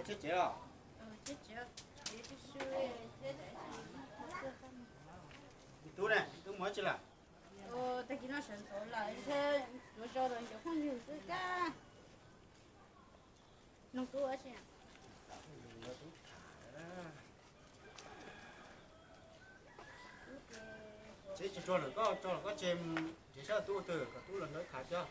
Tsheb tsev los? Tub ne, tub mus tsi lawm? Tag kis no sawv ntxov lawm, tuav zog los ncav phooj ywg xwb kab. Noog tub ua si. Tsev tsis tso lawm, koj tso lawm koj tseg, nrhiav sab tub ua twg kom tub los hlawv khav coj.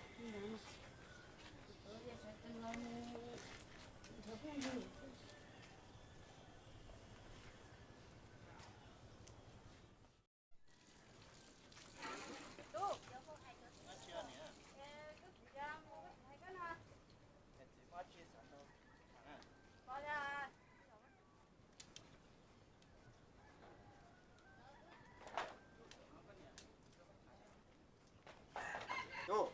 Tub,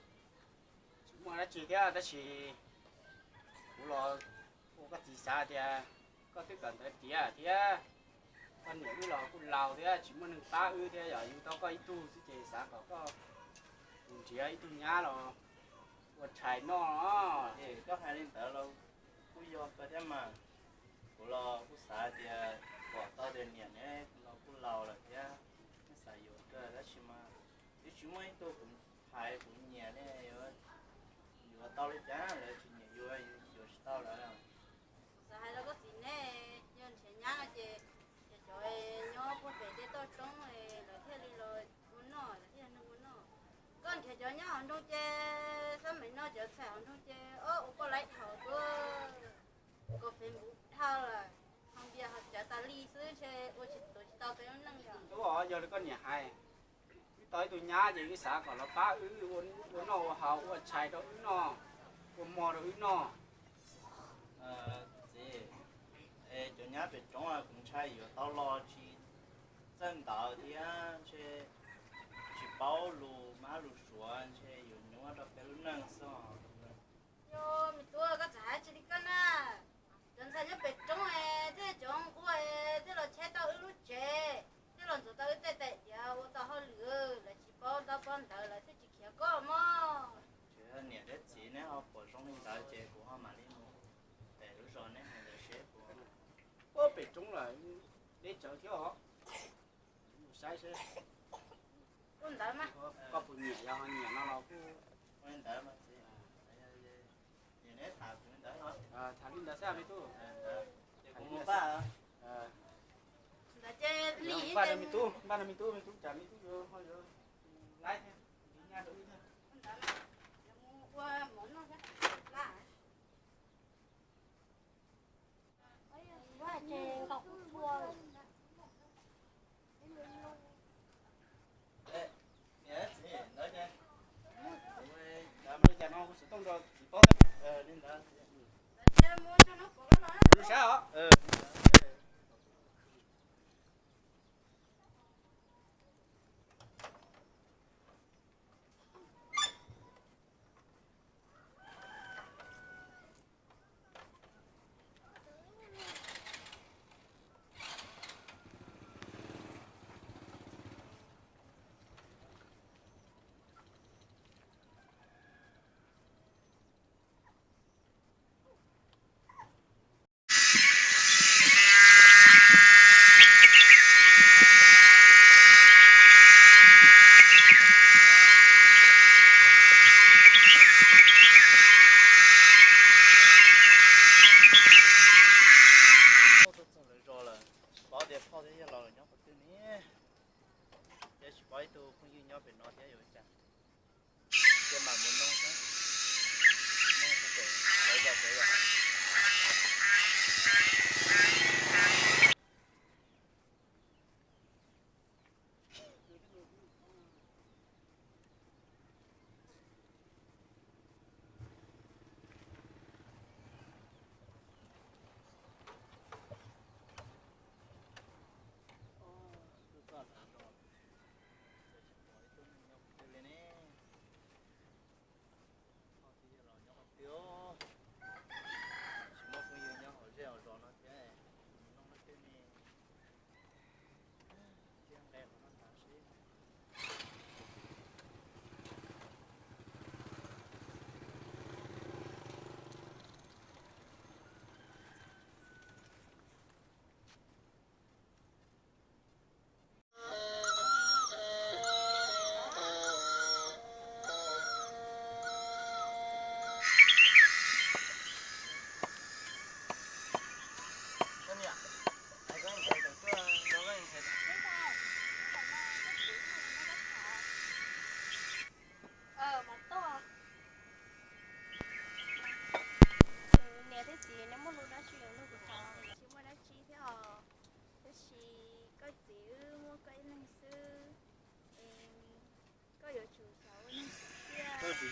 tsis muaj dab tsi thiab tab sis kuv los ua koj txiv xav tias koj twb kawm ntawv tiav thiab, koj niam wb los kuj laus thiab tsis muaj neeg pab wb thiab, yog yug tau koj ib tug xwb ces xav kom koj mus nrhiav ib tug nyab los ua tshais noj. Koj hais li ntawd los kuj yog kawg thiab mas. Kuv los kuj xav tias pom tau tias niam neb los kuj laus lawm thiab, neb xav yuav kawg tab sis mas twb tsis muaj ib tug kuv hais kuv nyiam ne, yuav tau li cas lawv tsis nyiam yus, yus yuav tsis tau lawv. Kuv xav hais rau koj txiv neb, yog nrhiav nyab no ces cov cov nyob puag pem tej toj roob lawv thiaj li los ua noj, lawv thiaj yog neeg ua noj. Koj nrhiav cov nyob hauv nroog ces xab meem no cov txhais hauv nroog ces ob ua poj laib dhau tuaj, kom Facebook dhau lawm, haus npias haus cawv tas li xwb ntshe ua tsis, tuav tsis tau peb lub neej li. Tub, yog li koj niam hais, wb tau ib tug nyab ces wb xav kom los pab wb ua noj ua haus, ua tshais rau wb noj, ua mov rau wb noj. Txiv, cov nyab pem roob kuv ntshai yuav tau los tsis txawj ntawv thiab ntshe tsis paub lus mab lus suav ntshe yuav nyuaj rau peb lub neej xwb. Yog me tub, koj txawm hais tsis li koj na. Cov ntxhais nyob pem roob es thiaj cov nquag es thiaj los cheb tau wb lub tsev, thiaj los ntxuav tau wb tej tais diav ua tau hauj lwm, lawv tsis paub ntaub paub ntawv lawv thiaj tsis khiav koj mog. Niam thiab txiv neb ho pom zoo li ntawd ces kuv ho mam li mus pem lub zos neb hais ntawd seb puas. Pem roob lawm, deb tsawv thiab os. Saib seb. Ua ntawd mas. Koj puas nyiam, yog ho nyiam no los kuj. Ua li ntawd mas txiv. Neb tham kuv li ntawd no. Tham li ntawd xwb me tub. Ces kuv mus npaj. Ntawd ces npaj rau me tub, npaj rau me tub, me tub tsam me tub yuav ho yuav laib thiab, nrhiav nyab rau wb thiab. Ua mov noj thiab. Cas no kuv xov tooj rau txiv paub thiab. Saib os. Tuaj txog lawv zos lawm, tsis paub tias phauj thiab yawg laus lawv nyob qhov twg ne. Thiab tsis paub ib tug phooj ywg nyob pem no thiab yuav ua cas. Ces mam mus nug xwb, nug puag pem lawv zos pem yom.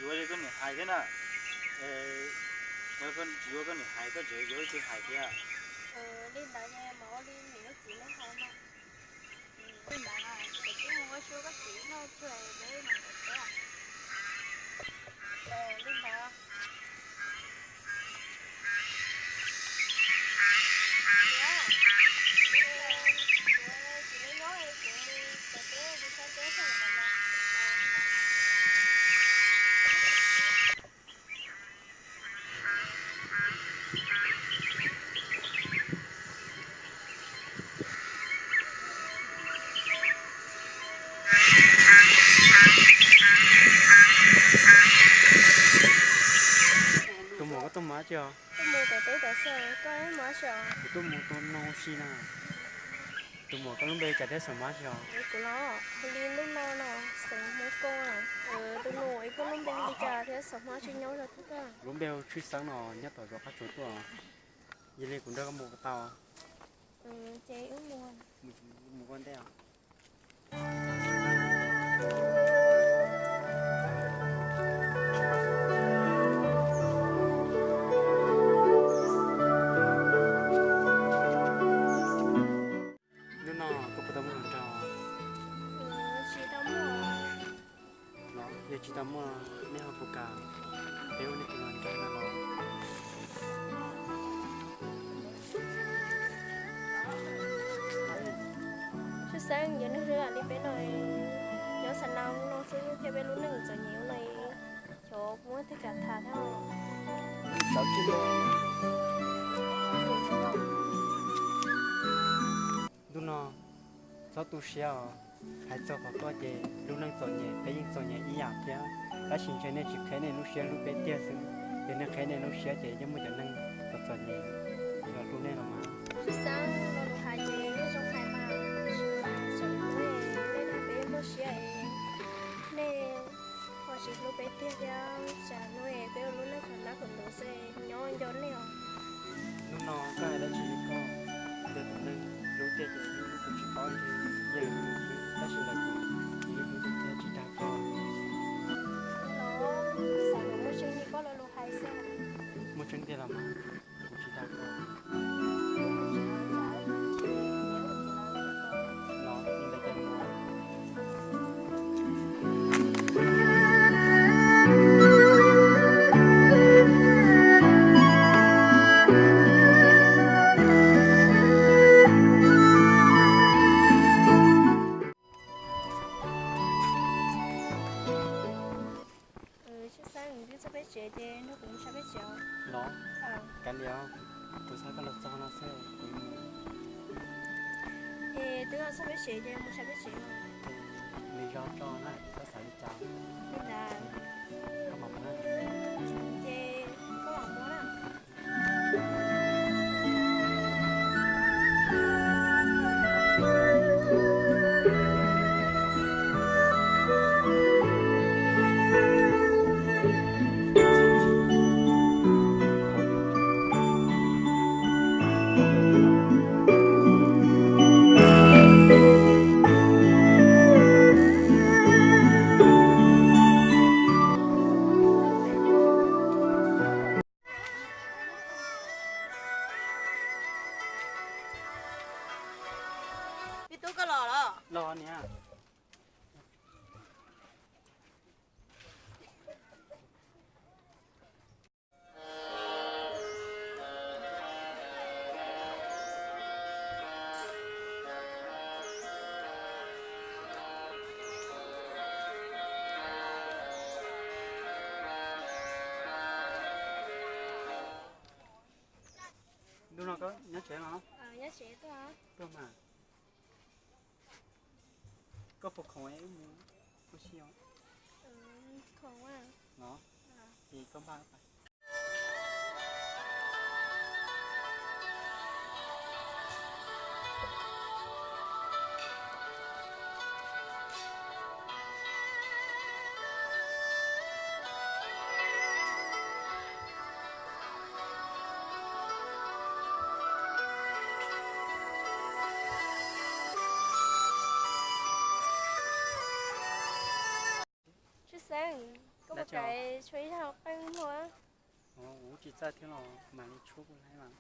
Yuav li koj niam hais thiab na. Yog koj tsis yuav koj niam hais, koj tseem yuav ib tug hais thiab. Li ntawd mas ua li niam ua txiv nej hais mas. Li ntawd, koj txiv mus ua si koj txiv noj tsuag peb mam li teb. Li ntawd. Tus muam, koj tuaj mus dab tsi os? Tuaj mus tom teb tom xwb, koj mus dab tsi os? Kuv tuaj mus tua noog ua si na. Tus muam, koj lub npe li cas thiab xeem Hmoob dab tsi os? Kuv los hu li Ntuj No no, xeem Hmoob Koob. Tus muam, koj lub npe li cas thiab xeem Hmoob dab tsi nyob rau twg? Kuv lub npe hu Tshwj Xeeb no, nyob tom zos Qab Tsuas tuaj. Yog li kuv nrog koj mus puas tau? Ces wb mus. Mus ua ntej os. Hnub no koj puas tau muaj hluas nraug? Tsis tau muaj. Los yog tsis tau muaj, nej ho puas kam peb ua nej tus hluas nraug na los? Tshwj Xeeb, cov neeg zoo li peb no, nyob xa na no xwb thiab, peb lub neej txom nyem no, xyov puas muaj tej kam tham thiab. Ntuj no, txhob tu siab os. Hais txog qhov koj ces lub neej txom nyem peb yeej txom nyem ib yam thiab, tab sis ntshe nej tsis qheb nej lub siab hlub peb tiag xwb. Yog nej qheb nej lub siab ces yeej muaj cov neeg txom txom nyem los hlub nej los mas. Tshwj Xeeb, lo lus hais ces yeej zoo hais mas, tiam sis mas tsam hnub nej dag peb muaj siab es nej ho tsis hlub peb tiag thiab, tsam hnub es peb ua lub neej khuv nab khuv ntuv xwb, nyob nco nej os. Hnub no koj hais dab tsi li koj? Yog tus neeg hlub tiag ces hlub kuv tsis paub, yeej hlub kuv xwb, tab sis los kuv yeej hlub tiag tiag tsis dag koj. Los xav kom muaj tseeb li koj lo lus hais xwb. Muaj tseeb tiag los mas, kuv tsis dag koj. Los li ntawd ces mus. Tshwj Xeeb, twb txog peb tsev ces nrog kuv mus saib peb tsev os. Los, kav liam, kuv xav koj los txog no xwb kuv mus. Es twb txog peb tsev ces mus saib peb tsev os. Nws zoo tso na, txhob xav li cas. Li ntawd. Koj mam mus na. Ces koj mam mus na. Tub, koj los los? Los niam. Ntuj no koj nyob tsev los? Nyob tsev tuaj. Tuaj mas. Koj puas khoom es wb mus ua si os? Khoom los. Ces koj npaj. Tshwj Xeeb, koj puas kam Tshuav ib zag qeej muag. Ua tsis txawj thiab los mam li tshuab kuj laib mas.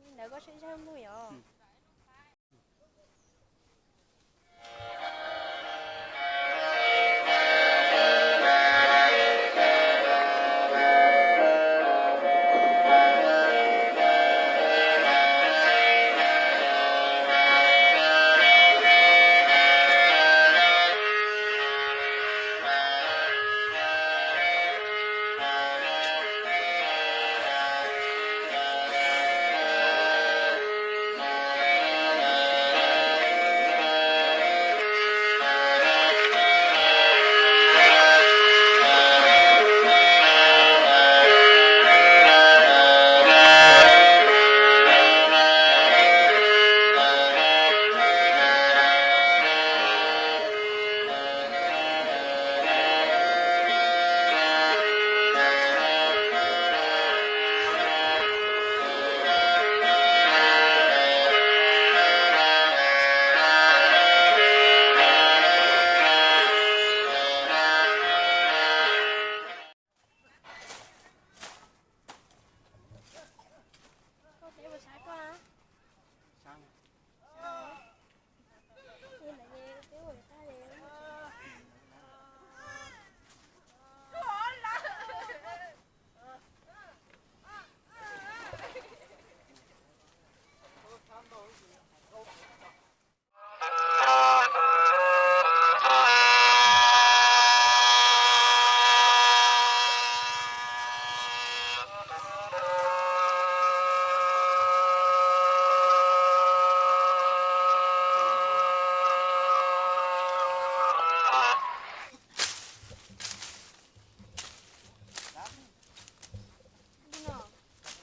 Li ntawd koj tshuav ib zag muag yom?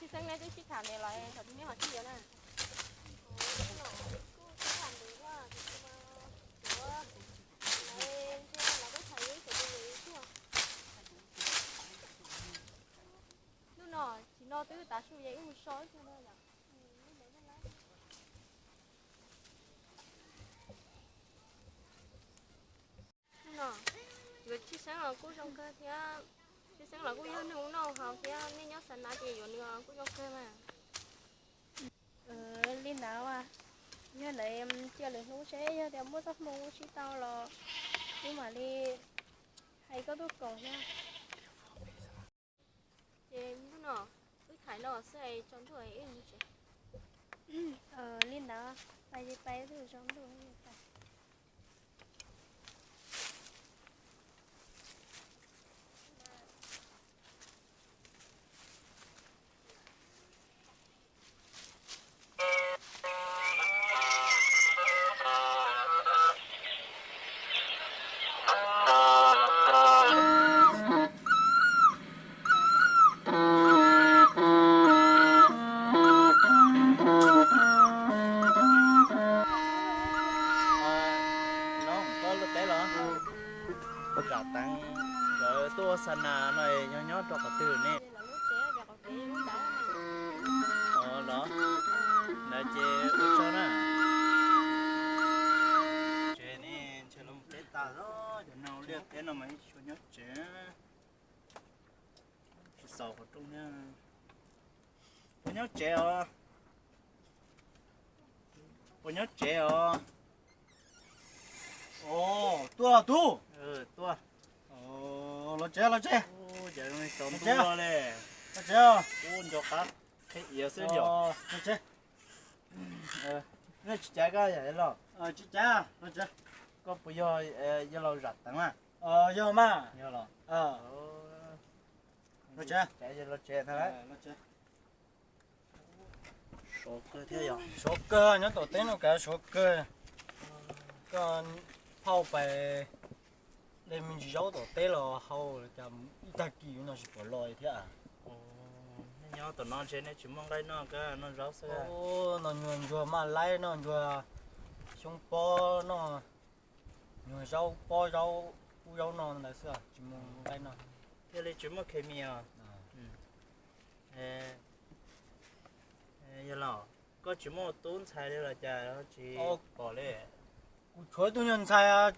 Tshwj xeeb neb twb sib tham ntev lawm, thaum twg neb ho sib yuav na? Hnub no, tsis no twb tav su es wb mus so ib tug no yom. Hnub no, yuav tshwj xeeb los kuj zoo kawg thiab. Tshwj xeeb los kuj yog neeg ua noj haus thiab, nej nyob xa na ces yuav nws kuj zoo kawg mas. Li ntawd, yog ntawd cia lwm hnub seb yog tias muaj txoj hmoo sib tau los wb mam li hais koj tuaj koom thiab. Ces hnub no wb tham no xwb es tsaus ntuj wb mus tsev. Li ntawd, pais ces pais, tsaus ntuj pais. Nyob koj lub teb los? Zam Teev nkawd tuaj ua xa nas no yog nyob rau qhov twg ne? Los, ntawd ces ua tsaug na. Tsev ne, ntshe los mus teb tas, cov neeg liaj teb no mas ib txhia nyob tsev. Tsis xaus qhov rooj thiab. Puas nyob tsev os? Puas nyob tsev os? Os, tuaj tub. Tuaj. Los tsev, los tsev. Los tsev. Los tsev. Ub, nco qab qhib iav xwb yom. Los tsev. Nej tsis caiv koj yam los? Tsis caiv, los tsev. Koj puas yog yawg laus Zam Teev na? Yog mas. Yog los? Los tsev. Los tsev ntag. Sov kawg thiab yom. Sov kawg, nyob tom teb no kav sov kawg. Koj phauj pais de me ntsis zaub tom teb los hau, cas ib tag kis no tsis pom los thiab. Nej nyob tom no ntshe nej tsis muaj nqaij noj, koj noj zaub xwb. No nyuag ntsuag maj laib noj, ntsuag xyoob pob noj, nyuag zaub pob zaub ub zaub no ntawd xwb, tsis muaj nqaij noj. Thiaj li tsis muaj khes mis os. Yog los, koj tsis muaj tub ntxhais li los cas tsis pom li? Kuv tshuav tus nyuag ntxhais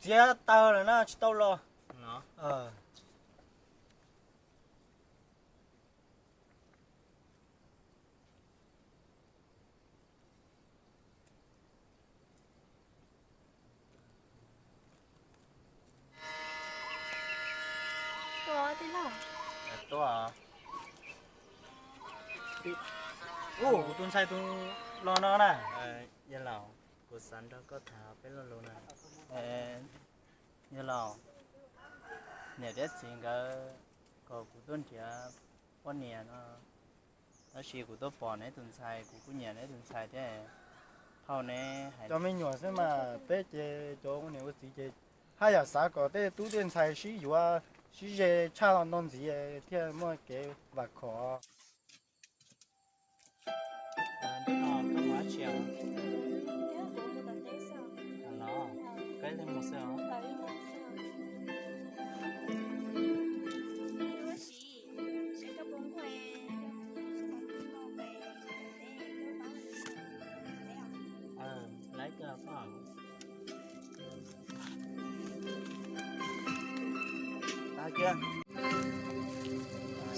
txiav taws lawm na, tsis tau los. Tuaj, kuv tus ntxhais tus los no na. Yawg laus, kuv xav nrog koj tham peb lo lus na. Yawg laus, niam thiab txiv nkawd kom kuv tuaj nrhiav poj niam no, tab sis kuv tuaj pom neb tus ntxhais, kuv kuj nyiam neb tus ntxhais thiab. Thaum neb hais cov me nyuam xwb mas peb ces cov ua niam ua txiv ces haj yam xav kom tej tub tej ntxhais sib yuav sib ze tshaj no ntxiv thiaj muaj kev vam khom.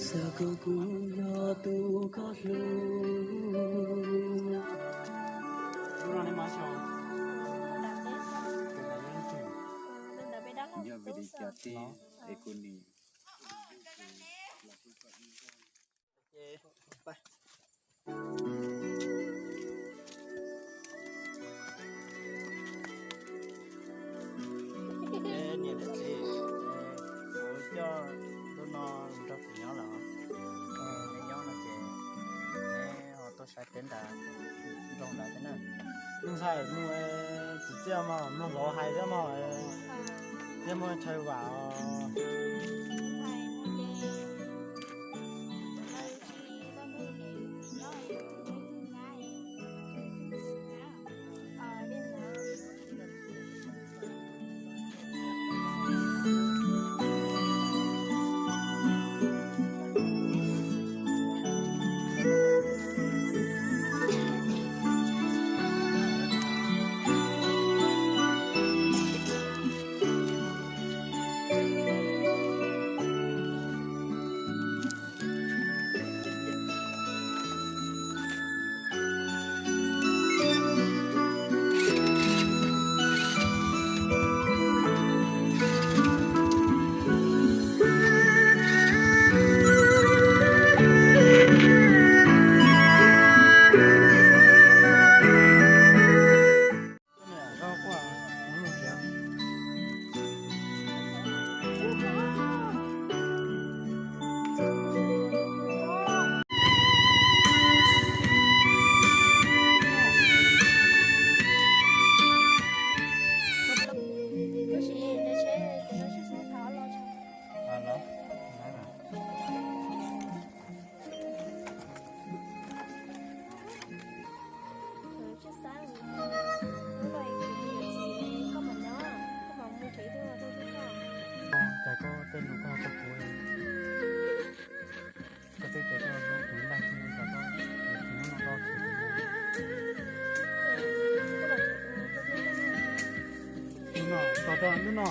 Xav kom kuv yog tus koj hlub. Yog vim li cas tiag es kuv nim Niam thiab txiv, kuv coj ntuj no nrog kuv nyob lawm. Neb nyob no ces neb ho tuaj saib peb nram nroog ntawd thiab na. Ntxhais mus txiv txiaj mog, mloog lawv hais thiab mog, thiaj muaj chaw vam os. Cas koj tej lus koj hais rau kuv, koj twb tias koj hlub kuv ib leeg xwb, cas koj yuav tsis hlub no, koj khiav kuv no. Hnub no, tos tau hnub no.